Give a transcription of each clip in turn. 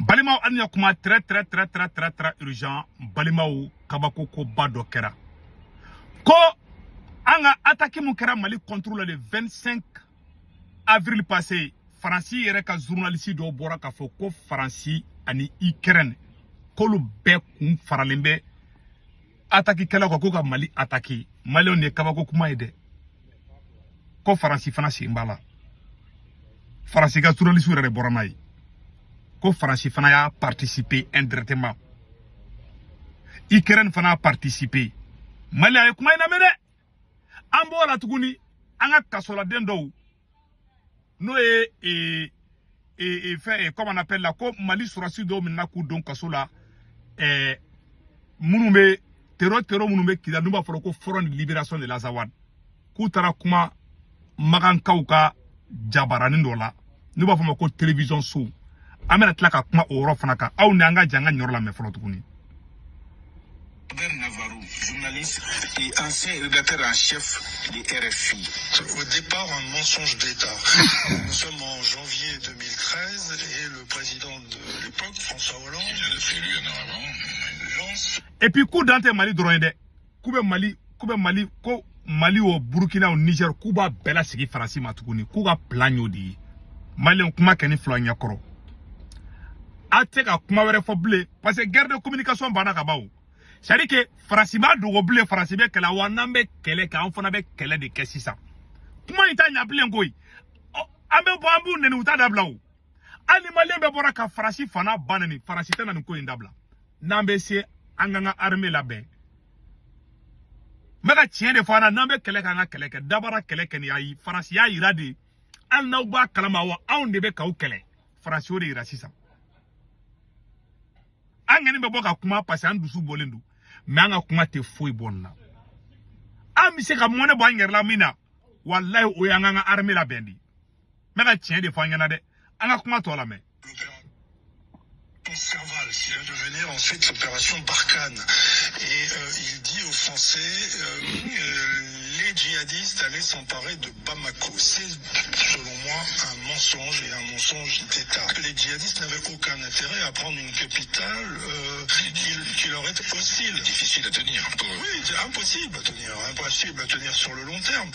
Balimaw, an ya kuma très très très très très très urgent. Balimaw, kabako koba dɔ kɛra ko an ka attaque mun kɛra Mali contre la le 25 avril passé, Faransi yɛrɛ ka journaliste dɔw bɔra k'a fɔ ko Faransi ani Ukraine, k'olu bɛɛ kun faralen bɛ attaque kɛlaw kan ko ka Mali attaque. Maliyɛnw de ye kabako kuma ye dɛ, ko Faransi fana sen b'a la. Faransi ka journaliste yɛrɛ de bɔra n'a ye ko Faransi fana y'a participer indirectement, Ukraine fana y'a participer. Mali a ye kuma in lamɛn dɛ. An b'o la tuguni, an ka kasoladen dɔw, n'o ye fɛn comment on appelle la, ko Mali sɔrɔsi dɔw minɛna k'u don kaso la, minnu bɛ terro terro minnu bɛ Kidali, n'u b'a fɔ ko Front de libération de l'Azawad, k'u taara kuma Magankaw ka jabaranin dɔ la, n'u b'a fɔ ma ko télévision so. An bɛna tila ka kuma o yɔrɔ fana kan. Aw ni an ka jan an ka ɲɔrɔ lamɛn fɔlɔ tuguni. Robert Navarro, journaliste et ancien rédacteur en chef de RFI. Au départ, un mensonge d'État. Nous sommes en janvier 2013 et le président de l'époque, François Hollande, Qui vient d'être élu un an avant. Lance Et puis k'u dan tɛ Mali dɔrɔn ye dɛ, k'u bɛ Mali, ko Mali o, Burukina o, Niger, k'u b'a bɛɛ lasegin Faransi ma tuguni, k'u ka plan y'o de ye. Maliyɛn, kuma kɛ ni fila ɲɛkɔrɔ, a tɛ ka kuma wɛrɛ fɔ bilen, parce que guerre de communication banna ka ban o. C'est à dire que Faransi b'a dogo bilen, Faransi bɛ kɛlɛ wa, n'an bɛ kɛlɛ kɛ, an fana bɛ kɛlɛ de kɛ sisan. Kuma in t'a ɲa bilen koyi. Ɔ, an bɛ bɔ, an b'u nɛni, u t'a dabila o. Hali ni Maliyɛn bɛɛ bɔra ka Faransi fana ba nɛni, Faransi tɛ na nin ko in dabila. N'an bɛ se, an k'an ka armée labɛn. N bɛ ka tiɲɛ de fɔ an na. N'an bɛ kɛlɛ kɛ, an ka kɛlɛ kɛ dabara kɛlɛ kɛ nin. Ayi, Faransi y'a yira de, hali n'aw b'a kalama wa, anw de bɛ k'aw kɛlɛ. Faransi o de yira sisan. An kɔni bɛ bɔ ka kuma parce que an dusu bɔlen don, mais an ka kuma tɛ foyi bɔ nin na. An bɛ se ka mɔnɛ bɔ an yɛrɛ la min na, walayi, o y'an k'an ka armée labɛn de. N bɛ ka tiɲɛ de fɔ an ɲɛna dɛ. An ka kuma tɔ lamɛn. L'opération Serval, qui va devenir ensuite l'opération Barkhane. Et il dit aux Français, les djihadistes allaient s'emparer de Bamako. C'est, selon moi, un mensonge et un mensonge d'État. Les djihadistes n'avaient aucun intérêt à prendre une capitale qui leur est hostile. Difficile à tenir pour eux. Oui, c'est impossible à tenir, impossible à tenir sur le long terme.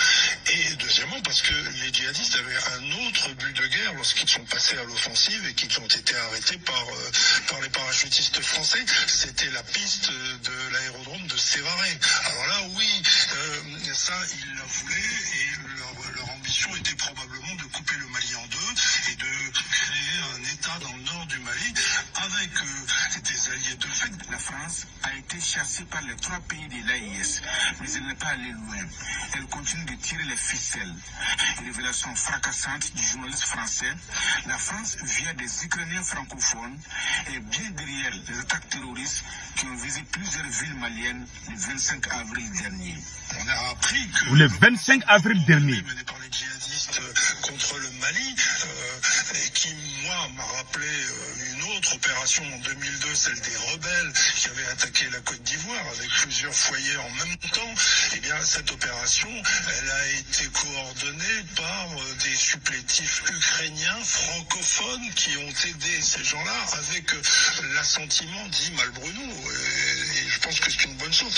Et deuxièmement, parce que les djihadistes avaient un autre but de guerre lorsqu'ils sont passés à l'offensive et qu'ils ont été arrêtés par les parachutistes français. C'était la piste de l'aérodrome de Sévaré. Alors là, oui, ça, ils la voulaient et leur ambition était probablement de couper le Mali en deux et de créer un État dans le nord du Mali avec des alliés de fait. La France a été chassée par les trois pays de l'AES, mais elle n'est pas allée loin. Elle continue de tirer les ficelles. Révélation fracassante du journaliste français, la France, via des Ukrainiens francophones, est bien derrière les attaques terroristes qui ont visé plusieurs villes maliennes le 25 avril dernier. On a appris que Le 25 avril dernier. Menée par les djihadistes contre le Mali, et qui, moi, m'a rappelé une autre opération en 2002, celle des rebelles qui avaient attaqué la Côte d'Ivoire avec plusieurs foyers en même temps. Eh bien, cette opération, elle a été coordonnée par des supplétifs ukrainiens francophones qui ont aidé ces gens-là avec l'assentiment, dit Malbruno, et je pense que c'est une bonne chose,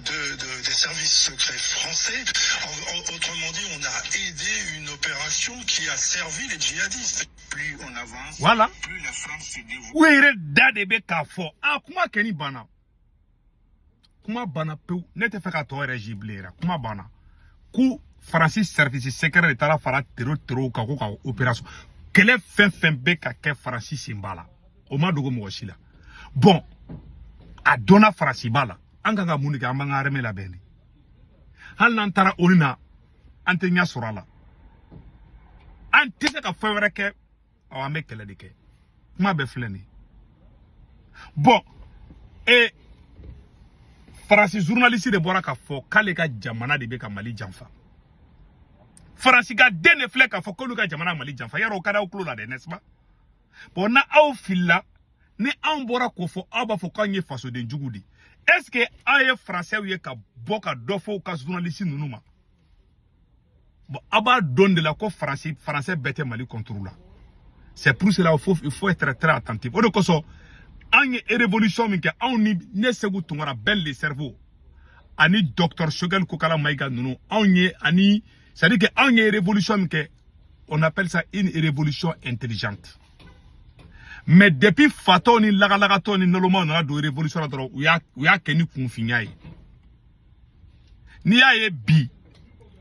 des services secrets français. Autrement dit, on a aidé une opération qui a servi les djihadistes. Plus on avance, Voilà. plus la France se dévoile. U yɛrɛ da de bɛ k'a fɔ a kuma kɛ ni banna, kuma banna pewu. Ne tɛ fɛ ka tɔ yɛrɛ zi bilen yɛrɛ. Kuma banna ko Faransi service secret de taara fara terro terro kan ko ka opération kɛlɛ fɛn fɛn bɛ ka kɛ, Faransi sen b'a la, o ma dogo mɔgɔ si la. Bon, a dɔnna Faransi b'a la. An kan ka mun de kɛ? An b'an ka armée labɛn de. Hali n'an taara ONU na, an tɛ ɲɛ sɔrɔ a la, an tɛ se ka fɛn wɛrɛ kɛ. Awɔ, an bɛ kɛlɛ de kɛ. Kuma bɛɛ filɛ nin ye. Bon, e Faransi journaliste de bɔra k'a fɔ k'ale ka jamana de bɛ ka Mali janfa. Faransi ka den de filɛ k'a fɔ k'olu ka jamana Mali janfa. Yarɔ, o ka di aw tulo la dɛ, n'est-ce pas? Bon, na aw filila ni anw bɔra k'o fɔ, aw b'a fɔ k'anw ye fasoden jugu de. Est ce que aw ye Faransɛw ye ka bɔ ka dɔ fɔ u ka journaliste ninnu ma? Bon, aw b'a dɔn de la ko Faransi, Faransɛ bɛɛ tɛ Mali contre la. C'est pour cela il faut être très attentif. O de kosɔn an ye révolution min kɛ, anw ni ne Sékou Tounkara, Ben le cerveau, ani docteur Choguel Kokala Maïga ninnu, anw ye ani, c'est à dire que anw ye révolution min kɛ, on appelle ça une révolution intelligente. Mais depuis fatɔw ni lagalagatɔw ni nalomaw nana don révolution la dɔrɔn, u y'a kɛ ni kunfinya ye. N'i y'a ye bi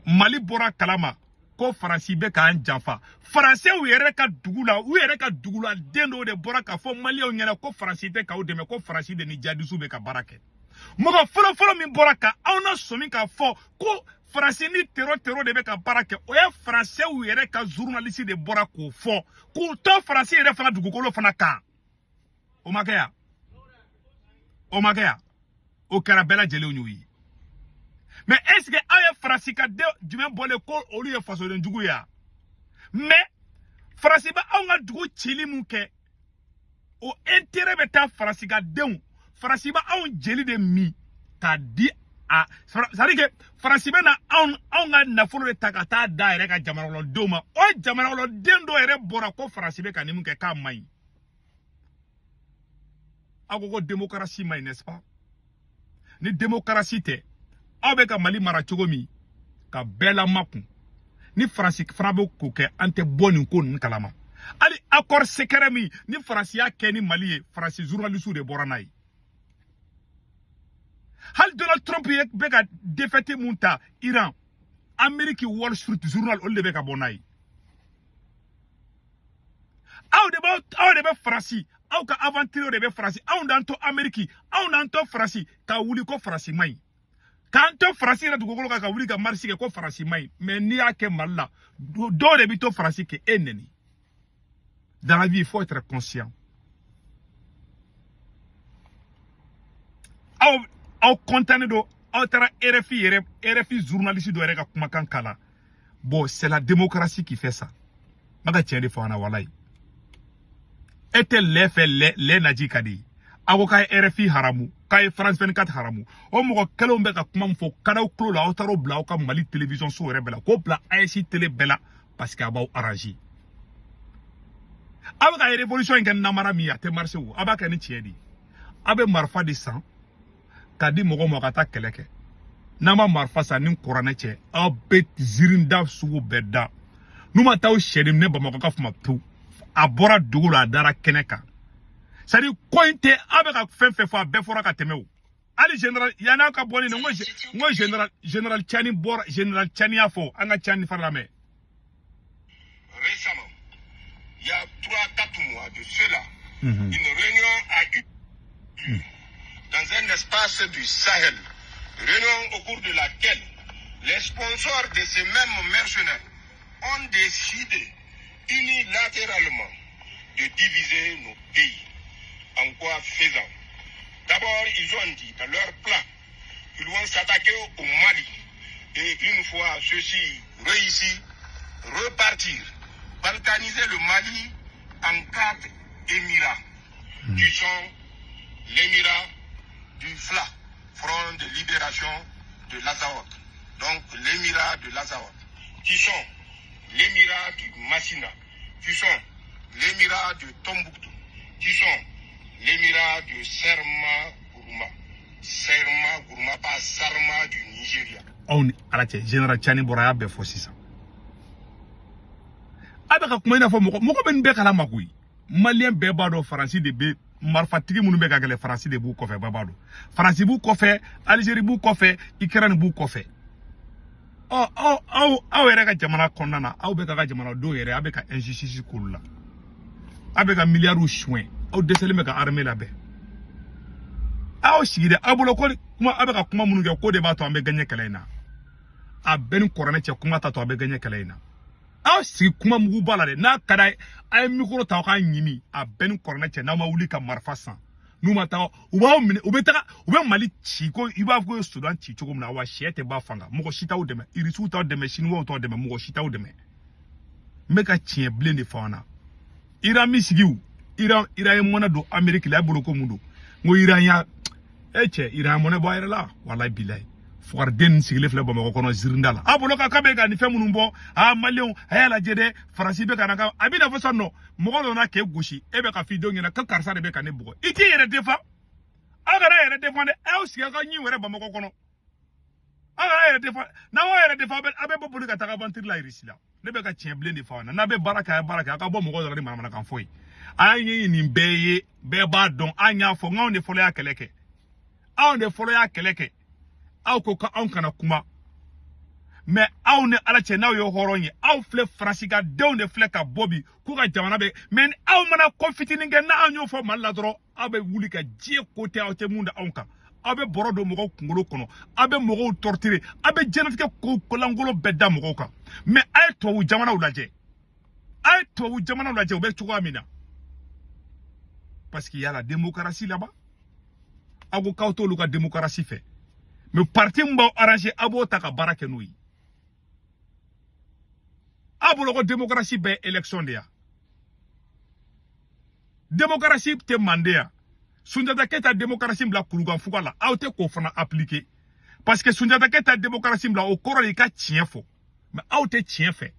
Mali bɔra kalama ko Faransi bɛ k'an janfa, Faransɛw yɛrɛ ka dugu la, u yɛrɛ ka dugu la, den dɔw de bɔra k'a fɔ Maliyɛnw ɲɛna ko Faransi tɛ k'aw dɛmɛ, ko Faransi de ni jadisiw bɛ ka baara kɛ. Mɔgɔ fɔlɔ fɔlɔ min bɔra ka aw na sɔmi k'a fɔ ko Faransi ni terro de bɛ ka baara kɛ, o ye Faransɛw yɛrɛ ka journaliste de bɔra k'o fɔ, k'u to Faransi yɛrɛ fana dugukolo fana kan. O ma kɛ yan, o ma kɛ yan, o kɛra, bɛɛ lajɛlen y'o ye. Mais est ce que aw ye Faransi ka den jumɛn bɔlen ko olu ye fasoden jugu ye wa? Mais Faransi bɛ anw ka dugu cili mun kɛ, o intérêt bɛ taa Faransi ka denw. Faransi bɛ anw jeli de min k'a di a, c'est à dire que Faransi bɛ na anw ka nafolo de ta ka taa da yɛrɛ ka jamana kɔnɔdenw ma. O jamana kɔnɔden dɔw yɛrɛ bɔra ko Faransi bɛ ka nin mun kɛ, k'a man ɲi. Aw ko ko démocratie man ɲi, n'est-ce pas? Ni démocratie tɛ, aw bɛ ka Mali mara cogo min ka bɛɛ lamakun, ni Faransi fana bɛ k'o kɛ, an tɛ bɔ nin ko ninnu kalama. Hali accord secret min ni Faransi y'a kɛ ni Mali ye, Faransi journaliste de bɔra n'a ye. Hali Donald Trump ye bɛ ka défaite mun ta Iran, Amérique Wall Street Journal, olu de bɛ ka bɔ n'a ye. Aw de b'aw, aw de bɛ Faransi, aw ka aventure de bɛ Faransi. Anw d'an to Amérique, anw d'an to Faransi ka wuli ko Faransi man ɲi, k'an to Faransi yɛrɛ dugukolo kan ka wuli ka marche kɛ ko Faransi man ɲi. Mais n'i y'a kɛ Mali la, dɔw de bɛ to Faransi k'e nɛni. Dans la vie, il faut être conscient. Aw content don, aw taara RFI yɛrɛ, RFI journaliste dɔ yɛrɛ ka kumakan kalan. Bon, c'est la démocratie qui fait ça. N bɛ ka tiɲɛ de fɔ an na, walayi. E tɛ lɛ fɛ, lɛ lɛ naji ka di. Aw ko k'a ye RFI haramu, k'a ye France 24 haramu. O mɔgɔ kelenw bɛ ka kuma min fɔ kadaw tulo la, aw taar'o bila aw ka Mali télévision so yɛrɛ bɛɛ la, k'o bila AES télé bɛɛ la, parce que a b'aw arranger. Aw bɛ ka révolution in kɛ namara min ye, a tɛ marcher o. Aw b'a kɛ ni tiɲɛ de ye. Aw bɛ marifa de san k'a di mɔgɔw ma ka taa kɛlɛ kɛ. N'a ma marifa san ni kuranɛ cɛ, aw bɛ zirinda sugu bɛɛ da. N'u ma taa aw sɛden minɛ Bamakɔ ka fama pewu, a bɔra dugu la, a dara kɛnɛ kan. C'est à dire ko in tɛ, aw bɛ ka fɛn fɛn fɔ, a bɛɛ fɔra ka tɛmɛ o. Hali général yann'aw ka bɔ nin na, n ko général Tiani bɔra, général Tiani y'a fɔ, an ka Tiani fana lamɛn. Récemment, il y a 3-4 mois de cela, une réunion a eu lieu dans un espace du Sahel, réunion au cours de laquelle les sponsors de ces mêmes mercenaires ont décidé unilatéralement de diviser nos pays. En quoi faisant? D'abord, ils ont dit dans leur plan qu'ils vont s'attaquer au Mali et, une fois ceci réussi, repartir, balkaniser le Mali en quatre émirats, qui sont l'émirat du FLA, Front de libération de l'Azawad, donc l'émirat de l'Azawad, qui sont l'émirat du Massina, qui sont l'émirat de Tombouctou, qui sont l'émirat de Serma Gourma. Serma Gourma, pas Sarma du Nigeria. Aw ni ala cɛ, général Tiani bɔra, a y'a bɛɛ fɔ sisan. A bɛ ka kuma i n'a fɔ mɔgɔ mɔgɔ bɛ nin bɛɛ kalama koyi. Maliyɛn bɛɛ b'a dɔn Faransi de bɛ marifatigi minnu bɛ ka kɛlɛ, Faransi de b'u kɔfɛ. Bɛɛ b'a dɔn Faransi b'u kɔfɛ, Alizeri b'u kɔfɛ, Ukraine b'u kɔfɛ. Ɔ aw aw aw yɛrɛ ka jamana kɔnɔna na, aw bɛ ka jamanadenw yɛrɛ, aw bɛ ka injustice k'olu la, aw bɛ ka miliyariw suɲɛ, aw dɛsɛlen bɛ ka armée labɛn. Aw sigi dɛ, aw bolo ko kuma, aw bɛ ka kuma minnu kɛ, ko de b'a to an bɛ gagner kɛlɛ in na. A bɛɛ ni kuranɛ cɛ, kuma t'a to a bɛ gagner kɛlɛ in na. Aw sigi kuma mugu ba la dɛ. N'a ka d'a ye, a ye micro ta, aw k'a ɲimi. A bɛɛ ni kuranɛ cɛ, n'aw ma wuli ka marifa san, n'u ma taga, u b'aw minɛ, u bɛ taga, u bɛ Mali ci ko i b'a fɔ ko ye Sudan ci cogo min na. Wa sɛ tɛ ba fanga, mɔgɔ si t'aw dɛmɛ, Irisiw t'aw dɛmɛ, Siniwaw t'aw dɛmɛ, mɔgɔ si t'aw dɛmɛ. N bɛ ka tiɲɛ bilen de fɔ an na. Iran min sigi, Iran ye mɔnɛ don Amérique la, e bolo ko mun don? N ko Iran y'a e cɛ, Iran ye mɔnɛ bɔ a yɛrɛ la, walayi bilayi. Fugariden sigilen filɛ Bamakɔ kɔnɔ zirinda la. A bolo ka bɛ ka nin fɛn minnu bɔ, a maliyɛnw a y'a lajɛ dɛ, Faransi bɛ ka na ka a bɛna fɔ sisan nɔ, mɔgɔ dɔ na k'e gosi, e bɛ ka f'i denw ɲɛna ko karisa de bɛ ka ne bugɔ. I t'i yɛrɛ defa. Aw kana yɛrɛ defa dɛ, aw sigi aw ka ɲin wɛrɛ Bamakɔ kɔnɔ. Aw kana yɛrɛ defa, n'aw yɛrɛ defa aw bɛ bɔ boli ka taga aventure la Irisi la. Ne bɛ ka tiɲɛ bilen de fɔ aw ɲɛna. N'a bɛ baara kɛ, a ye baara kɛ, aw ka bɔ mɔgɔw dɔrɔn ni manamanakan fɔ ye. An ye nin bɛɛ ye, bɛɛ b'a dɔn, an y'a fɔ, n'anw de fɔlɔ y'a kɛlɛ kɛ. Anw de fɔlɔ y'a kɛlɛ kɛ. Aw ko k'anw kana kuma. Mais aw ni Ala cɛ, n'aw ye hɔrɔn ye, aw filɛ Faransi ka denw de filɛ ka bɔ bi k'u ka jamana bɛ. Mais ni aw mana ko fitinin kɛ, n'anw y'o fɔ Mali la dɔrɔn, aw bɛ wuli ka diɲɛ ko tɛ, aw tɛ mun da anw kan. Aw bɛ bɔrɔ don mɔgɔw kunkolo kɔnɔ, aw bɛ mɔgɔw torturer, aw bɛ diɲɛlatigɛ ko kolankolon bɛɛ da mɔgɔw kan. Mais a ye tubabu jamanaw lajɛ, a ye tubabu jamanaw lajɛ u bɛ cogoya min na. Parce qu'il y a la démocratie là-bas. Aw ko k'aw t'olu ka démocratie fɛ. Mais parti min b'aw arranger, aw b'o ta ka baara kɛ n'o ye. Aw bolo ko démocratie bɛɛ élection de ya. Démocratie tɛ mande ya. Sunjata Keita démocratie bila Kulukanfuga la, aw tɛ k'o fana appliquer. Parce que Sunjata Keita démocratie bila, o kɔrɔ de i ka tiɲɛ fɔ. Mais aw tɛ tiɲɛ fɛ.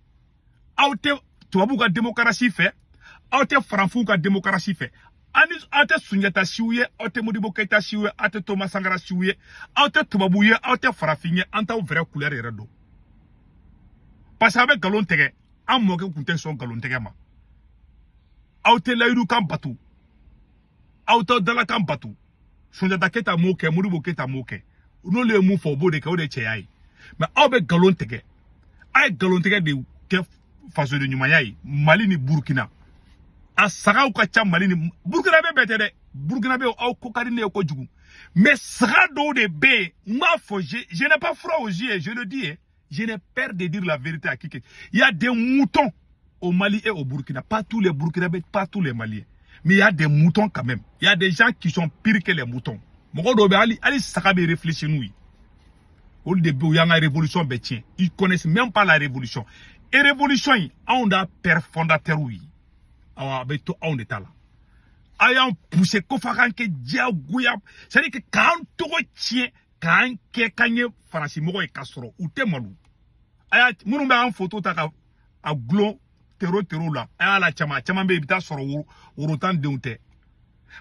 Aw tɛ tubabuw ka démocratie fɛ, aw tɛ faranfinw ka démocratie fɛ. Ani aw tɛ Sunjata siw ye, aw tɛ Modibo Keita siw ye, aw tɛ Thomas Sankara siw ye, aw tɛ tubabu ye, aw tɛ farafin ye, an t'aw vrai couleur yɛrɛ dɔn. Parce que aw bɛ nkalon tigɛ, an mɔkɛ tun tɛ sɔn nkalon tigɛ ma. Aw tɛ layidu kan batu, aw t'aw dalakan batu. Sunjata Keita m'o kɛ, Modibo Keita m'o kɛ. N'olu ye mun fɔ, o b'o de kɛ, o de ye cɛya ye. Mais aw bɛ nkalon tigɛ, aw ye nkalon tigɛ de kɛ fasoden ɲumanya ye Mali ni Burukina. A sagaw ka ca Mali ni Burukina bɛ bɛɛ tɛ dɛ. Burukina bɛ aw ko ka di ne ye kojugu. Mais saga dɔw de bɛ yen, n b'a fɔ, je n'ai pas froid aux yeux, je le dis, je n'ai peur de dire la vérité à qui que. Il y a des moutons au Mali et au Burkina. Pas tous les Burkinabés, pas tous les Maliens. Mais il y a des moutons quand même. Il y a des gens qui sont pires que les moutons. Mɔgɔ dɔw bɛ hali hali saga bɛ réfléchir n'u ye. Olu de bɛ yen, u y'an ka révolution bɛɛ tiɲɛ. Ils connaissent même pas la révolution. Et révolution in, anw da père fondateur ye. Awa a bɛ to anw de ta la. A y'an pousser ko f'a k'an kɛ diyagoya. C'est à dire que k'an tɔgɔ tiɲɛ, k'an kɛ k'an ye faransi mɔgɔ ye k'a sɔrɔ u tɛ malo. A y'a minnu bɛ an photo ta ka a gulon tero tero la, a y'a la caman caman bɛ yen, i bɛ taa sɔrɔ woro tan denw tɛ.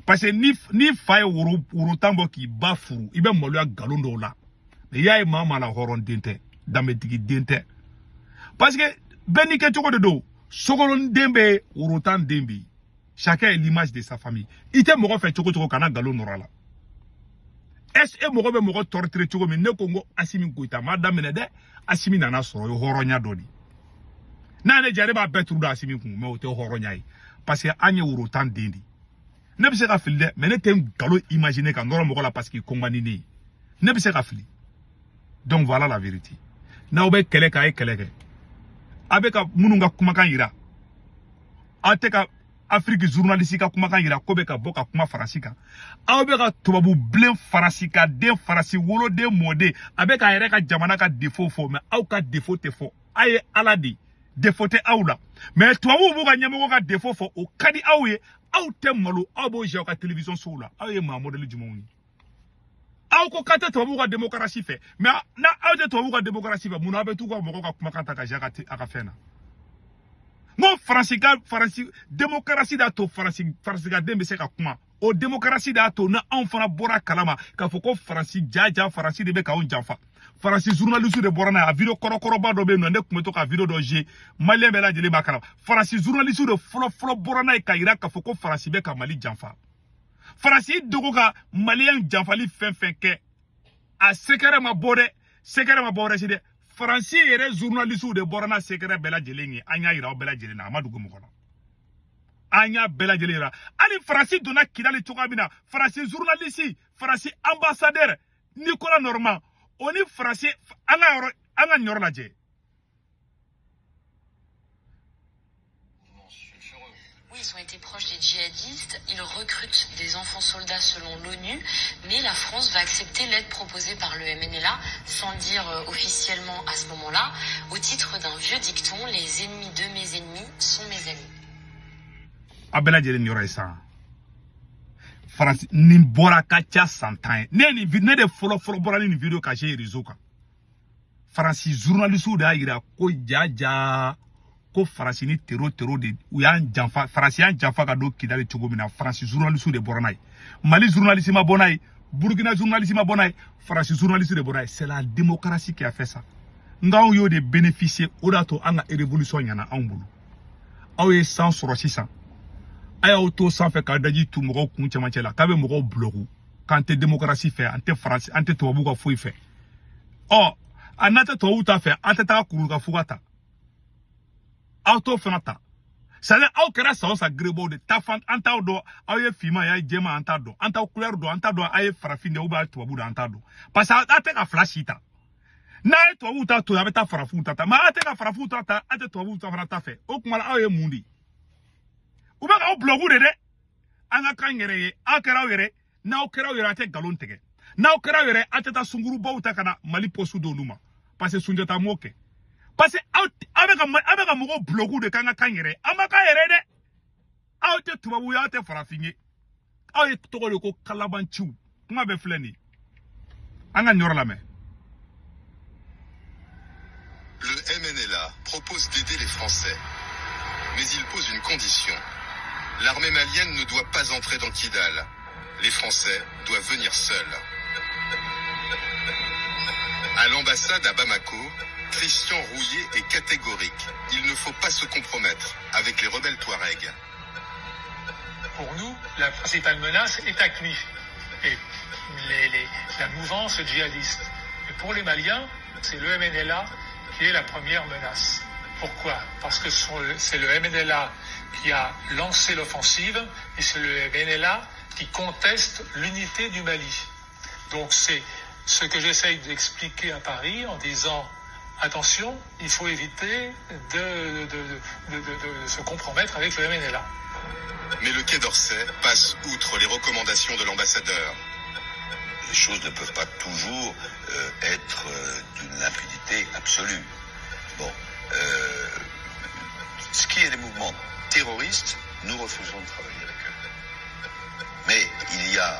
Parce que ni fa ye woro tan bɔ k'i ba furu, i bɛ maloya nkalon dɔw la. Mais i y'a ye maa maa la hɔrɔn den tɛ, danbetigi den tɛ. Parce que bɛɛ n'i kɛcogo de don. Sokolonden bɛ, woro tan den bɛ yen. Chacun est l'image de sa famille. I tɛ mɔgɔ fɛ cogo cogo, kana nkalon nɔrɔ a la. Est-ce que mɔgɔ bɛ mɔgɔ torturer cogo min? Ne ko n ko Asimi Goyita m'a daminɛ dɛ. Asimi nana sɔrɔ, o ye hɔrɔnya dɔ de ye. N'a ye ne diya, ne b'a bɛɛ turu da Asimi kun, mais o tɛ hɔrɔnya ye. Parce que an ye woro tan den de ye. Ne bɛ se ka fili dɛ, mais ne tɛ nkalon imaginer ka nɔrɔ mɔgɔ la parce que ko man di ne ye. Ne bɛ se ka fili. Donc voilà la vérité. N'aw bɛ kɛlɛ kɛ, a ye kɛlɛ kɛ. A bɛ ka minnu ka kumakan yira, aw tɛ ka Afrique journaliste ka kumakan yira ko bɛ ka bɔ ka kuma Faransi kan. Aw bɛ ka tubabu bilen Faransi ka den, Faransi woloden mɔden, a bɛ k'a yɛrɛ ka jamana ka défaut fɔ, mais aw ka défaut tɛ fɔ. A ye Ala de, défaut tɛ aw la. Mais tubabuw b'u ka ɲɛmɔgɔ ka défaut fɔ, o ka di aw ye. Aw tɛ malo, aw b'o jɛ aw ka télévision sow la. Aw ye maa modèle jumɛnw ye? Aw ko k'a tɛ tubabuw ka démocratie fɛ, mais n'a aw tɛ tubabuw ka démocratie fɛ, mun na aw bɛ t'u ka mɔgɔw ka kumakan ta ka jɛ a ka fɛn na? N ko Faransi ka Faransi démocratie d'a to Faransi Faransi ka den bɛ se ka kuma. O démocratie d'a to na anw fana bɔra kalama k'a fɔ ko Faransi jaja Faransi de bɛ k'anw janfa. Faransi journaliste de bɔra n'a ye, a vidéo kɔrɔkɔrɔba dɔ bɛ yen nɔ, ne tun bɛ to ka vidéo dɔ jouer, maliyɛn bɛɛ lajɛlen b'a kalama. Faransi journaliste de fɔlɔ fɔlɔ bɔra n'a ye k'a yira k'a fɔ ko Faransi bɛ ka Mali janfa. Faransi dogo ka maliyɛn janfali fɛn fɛn kɛ, a secret ma bɔ dɛ, secret ma bɔ wɛrɛ si dɛ. Faransi yɛrɛ journaliste de bɔra n'a secret bɛɛ lajɛlen ye, an y'a yira aw bɛɛ lajɛlen na, a ma dogo mɔgɔ la. An y'a bɛɛ lajɛlen yira. Hali Faransi donna Kidali cogoya min na, Faransi journaliste, Faransi ambassadeur Nicolas Normand, o ni Faransi, an ka yɔrɔ, an ka nin yɔrɔ lajɛ. Oui, ils ont été proches des djihadistes, ils recrutent des enfants soldats selon l'ONU, mais la France va accepter l'aide proposée par le MNLA, sans le dire officiellement à ce moment-là, au titre d'un vieux dicton, les ennemis de mes ennemis sont mes amis. A bɛɛ lajɛlen nin yɔrɔ ye sisan. Faransi nin bɔra ka ca san 10 ye. Ne de fɔlɔ fɔlɔ bɔra ni nin vidéo ka se réseau kan. Faransi journaliste de y'a yira ko ja ja ko Faransi ni terro terro de u y'an janfa, Faransi y'an janfa ka don Kidali cogo min na, Faransi journaliste de bɔra n'a ye. Mali journaliste ma bɔ n'a ye, Burkina journaliste ma bɔ n'a ye, Faransi journaliste de bɔra n'a ye. C'est la démocratie qui a fait ça. Nka anw y'o de bénéficier, o de y'a to an ka révolution ɲɛna anw bolo. Aw ye san sɔrɔ sisan, a y'aw to sanfɛ k'a daji tu mɔgɔw kun cɛmancɛ la k'a bɛ mɔgɔw bloquer k'an tɛ démocratie fɛ, an tɛ Faransi, an tɛ tubabuw ka foyi fɛ. Ɔ a n'a tɛ tubabuw ta fɛ, an tɛ taa kuru ka fuga ta, aw t'o fana ta. C'est à dire aw kɛra san o san gerebaw de ta fan, an t'aw dɔn. Aw ye finman ye, aw ye jɛman, an t'a dɔn, an t'aw couleur dɔn, an t'a dɔn aw ye farafin de ye ou bien aw ye tubabu de, an t'a dɔn, parce que aw tɛ ka fila si ta. N'a ye tubabuw ta to yen, a bɛ taa farafinw ta ta, mais aw tɛ ka farafinw ta ta, aw tɛ tubabuw ta fana ta fɛ. O tuma la aw ye mun de ye? U bɛ k'aw bloquer de dɛ. An ka kan yɛrɛ ye, aw kɛra aw yɛrɛ, n'aw kɛra aw yɛrɛ, aw tɛ nkalon tigɛ. N'aw kɛra aw yɛrɛ, aw tɛ taa sunkurubaw ta ka na Mali poste d'olu ma, parce que Sunjata m'o kɛ. Parce que aw aw bɛ ka mɔgɔw bloquer de k'an ka kan yɛrɛ ye. An ma kan yɛrɛ ye dɛ. Aw tɛ tubabu ye, aw tɛ farafin ye, aw ye tɔgɔ de ko kalabanciw. Kuma bɛɛ filɛ nin ye, an ka nin yɔrɔ lamɛn. Le MNLA propose d'aider les Français. Mais il pose une condition. L'armée malienne ne doit pas entrer dans Kidal. Les Français doivent venir seuls. À l'ambassade à Bamako, Christian Rouillet est catégorique. Il ne faut pas se compromettre avec les rebelles Touaregs. Pour nous, la principale menace est AQMI et la mouvance djihadiste. Et pour les Maliens, c'est le MNLA qui est la première menace. Pourquoi? Parce que c'est le MNLA qui a lancé l'offensive et c'est le MNLA qui conteste l'unité du Mali. Donc c'est ce que j'essaye d'expliquer à Paris en disant: attention, il faut éviter de se compromettre avec le MNLA. Mais le Quai d'Orsay passe outre les recommandations de l'ambassadeur. Les choses ne peuvent pas toujours être d'une limpidité absolue. Bon, ce qui est des mouvements terroristes, nous refusons de travailler avec eux. Mais il y a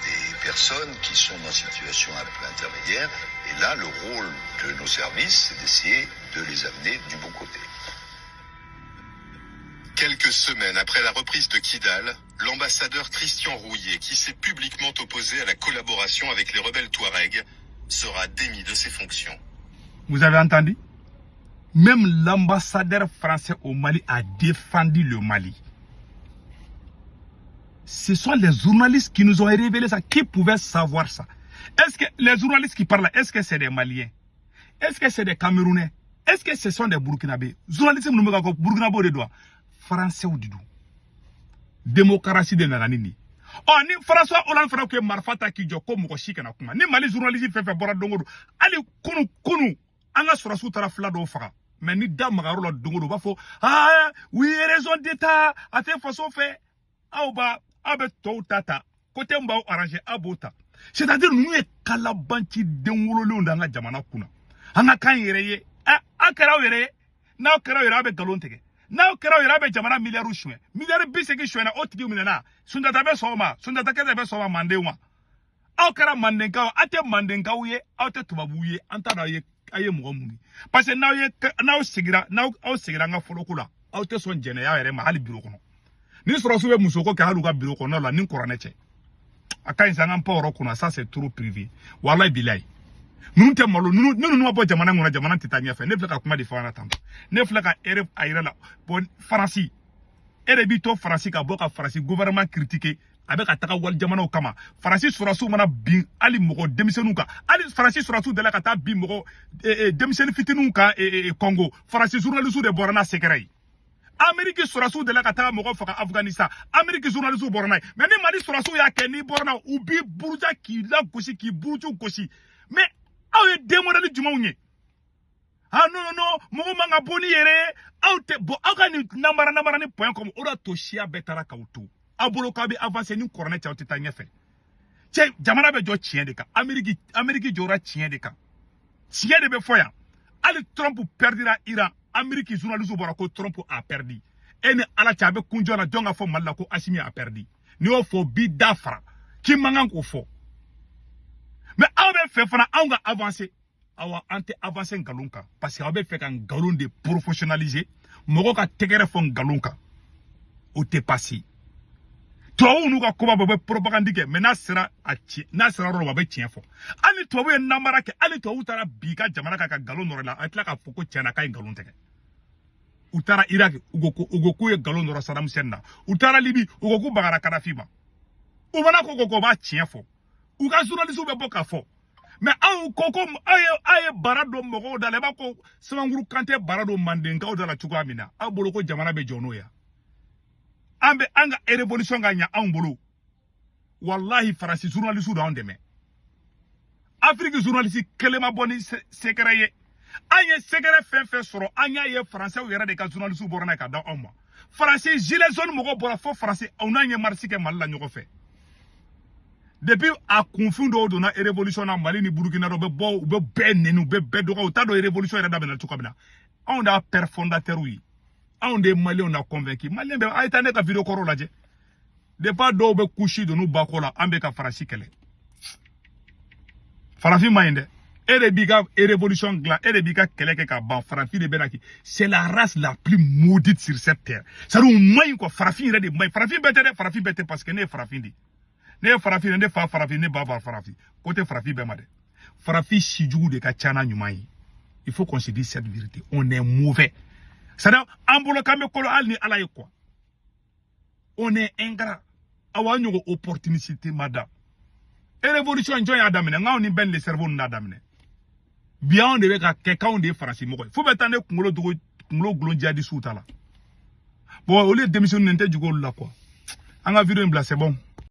des personnes qui sont dans une situation un peu intermédiaire, et là, le rôle de nos services, c'est d'essayer de les amener du bon côté. Quelques semaines après la reprise de Kidal, l'ambassadeur Christian Rouillet, qui s'est publiquement opposé à la collaboration avec les rebelles Touaregs, sera démis de ses fonctions. Vous avez entendu? Même l'ambassadeur français au Mali a défendu le Mali. Ce sont les journalistes qui nous ont révélé ça. Qui pouvaient savoir ça? Est-ce que les journalistes qui parlent, est-ce que c'est des Maliens? Est-ce que c'est des Camerounais? Est-ce que ce sont des Burkinabés? Journalistes minnu bɛ ka fɔ Burkinabés de don wa? Français de don. Démocratie de nana ni nin. Ɔ ni François Hollande fana tun ye marifa ta k'i jɔ ko mɔgɔ si kana kuma. Ni Mali journaliste fɛn fɛn bɔra don o don, hali kunu kunu an ka sɔrɔdasiw taara fila dɔw faga. Mais ni da magayɔrɔ la don o don, u b'a fɔ ah oui, raison d'état, a tɛ faso fɛ. Aw b'a aw bɛ tɔw ta ta côté min b'aw arranger, aw b'o ta. C'est-à-dire ninnu ye kalabanci den wololenw de an ka jamana kunna. An ka kan yɛrɛ ye, a kɛra aw yɛrɛ ye, n'aw kɛra aw yɛrɛ, aw bɛ nkalon tigɛ. N'aw kɛra aw yɛrɛ, aw bɛ jamana miliyari suɲɛ, miliyari 80 suɲɛna, o tigi minɛna. Sunjata bɛ sɔn o ma? Sunjata Keyita bɛ sɔn o ma mandenw ma? Aw kɛra mandenkaw, aw tɛ mandenkaw ye, aw tɛ tubabuw ye, an t'a dɔn aw ye aw ye mɔgɔ mun ye. Parce que n'aw ye n'aw sigira n'aw aw sigira an ka foroko la, aw tɛ sɔn jɛnɛya yɛrɛ ma hali biro kɔnɔ. Ni sɔrɔdasiw bɛ musoko kɛ hali u ka biro kɔnɔna la, ni kuranɛ cɛ a ka ɲi sa, an k'an pan o yɔrɔ kunna. Ça, c'est trop privé. Walayi bilayi, ninnu tɛ malo ninnu, ni ninnu ma bɔ jamana in kɔnɔ, jamana tɛ taa ɲɛfɛ. Ne filɛ ka kuma de fɔ an na tan, ne filɛ ka ere a yɛrɛ la. Bon, Faransi, e de b'i to Faransi ka bɔ ka Faransi gouvernement critiquer, a bɛ ka taga wali jamanaw kama. Faransi sɔrɔdasiw mana bin hali mɔgɔ denmisɛnninw kan, hali Faransi sɔrɔdasiw delila ka taa bin mɔgɔ denmisɛnnin fitininw kan Congo, Faransi journaliste de bɔra n'a sɛgɛrɛ ye. Ameriki sɔrɔdasiw delila ka taa mɔgɔ faga Afghanistan, Ameriki journaliste bɔra n'a ye. Mais ni Mali sɔrɔdasiw y'a kɛ, n'i bɔra n'a, u b'i buruja k'i lagosi, k'i buruju gosi. Mais aw ye den modèle jumɛnw ye? Ah non non non, mɔgɔ man ka bɔ ni yɛrɛ ye, aw tɛ bɔn, aw ka nin namara namara ni point com, o de y'a to siya bɛɛ taara k'aw to aw bolo k'aw bɛ avancer. Ni kɔrɔnɛ cɛ, aw tɛ taa ɲɛfɛ. Cɛ, jamana bɛ jɔ tiɲɛ de kan. Ameriki jɔra tiɲɛ de kan, tiɲɛ de bɛ fɔ yan. Hali Trump perdira Iran, Ameriki journaliste bɔra ko Trump a perdu. E ni Ala cɛ, a bɛ kunjɔ la. Jɔn ka fɔ Mali la ko Assimi a perdu? N'i y'o fɔ, b'i da fara k'i man kan k'o fɔ. Mais aw bɛ fɛ fana anw ka avancer. Awa, an tɛ avancer nkalon kan, parce que aw bɛ fɛ ka nkalon de professionnaliser, mɔgɔ ka tɛgɛrɛ fɔ nkalon kan, o tɛ passer. Tubabuw n'u ka koba bɔ, u bɛ propagande kɛ, mais n'a sera a tiɲɛ, n'a sera yɔrɔ dɔ la, u bɛ tiɲɛ fɔ. Hali ni tubabu ye namara kɛ, hali ni tubabu taara bi ka jamana kan ka nkalon nɔrɔ la, a tila k'a fɔ ko tiɲɛna k'a ye nkalon tigɛ. U taara Irak, u ko k'u ye nkalon nɔrɔ Saddam Hussein na. U taara Libi, u ko k'u bagara Kadafi ma. U mana ko b'a tiɲɛ fɔ, u ka journaliste bɛ bɔ k'a fɔ. Mais aw ko aw ye bara don mɔgɔw da la, i b'a ko Samankuru Kante bara don mandenkaw da la cogoya min na. Aw bolo ko jamana bɛ jɔ n'o ye? An bɛ an ka révolution ka ɲɛ anw bolo. Walahi, Faransi journaliste d'anw dɛmɛ. Afiriki journaliste kelen ma bɔ ni secret ye. An ye secret fɛn fɛn sɔrɔ, an y'a ye Faransɛw yɛrɛ de ka journaliste bɔra n'a ye ka da anw ma. Faransi gilet jaune mɔgɔw bɔra fo Faransi, aw n'an ye marche kɛ Mali la ɲɔgɔn fɛ. Depuis a kunfin dɔw donna révolution na Mali ni Burukina dɔ bɛ bɔ, u bɛ bɛɛ nɛni, u bɛ bɛɛ dɔgɔ, u t'a dɔn révolution yɛrɛ daminɛ cogo min na. Anw de y'a père fondateur ye, anw de ye Maliyɛnw na convaincu. Maliyɛn bɛɛ, a ye taa ne ka vidéo kɔrɔw lajɛ. Depuis dɔw bɛ kusi don n'u ba kɔ la, an bɛ ka Faransi kɛlɛ. Farafin ma ɲi dɛ. E de b'i ka révolution dilan, e de b'i ka kɛlɛ kɛ ka ban. Farafin de bɛ na k'i, c'est la race la plus maudite sur cette terre. C'est à dire, u ma ɲi quoi. Farafin yɛrɛ de ma ɲi. Farafin bɛɛ tɛ dɛ, farafin bɛɛ tɛ, parce que ne ye farafin de ye. Ne ye farafin de, ne fa farafin, ne ba fa farafin. Ko tɛ farafin bɛɛ ma dɛ. Farafin si jugu de ka ca n'a ɲuman ye. Il faut qu'on se dise cette vérité: on est mauvais. C'est à dire, an bolo k'an bɛ kolo hali ni Ala ye quoi. On est ingrat. Awa, an ɲɔgɔn opportunité ma da. Révolution, jɔn y'a daminɛ? N k'anw ni bɛn le cerveau ninnu y'a daminɛ. Bi anw de bɛ ka kɛ k'anw de ye Faransi mɔgɔ ye, fo bɛ taa ne kunkolo dogo, kunkolo gulon jihadisiw ta la. Bon, olu ye denmisɛnninw, n tɛ jigin olu la quoi. An ka vidéo in bila, c'est bon.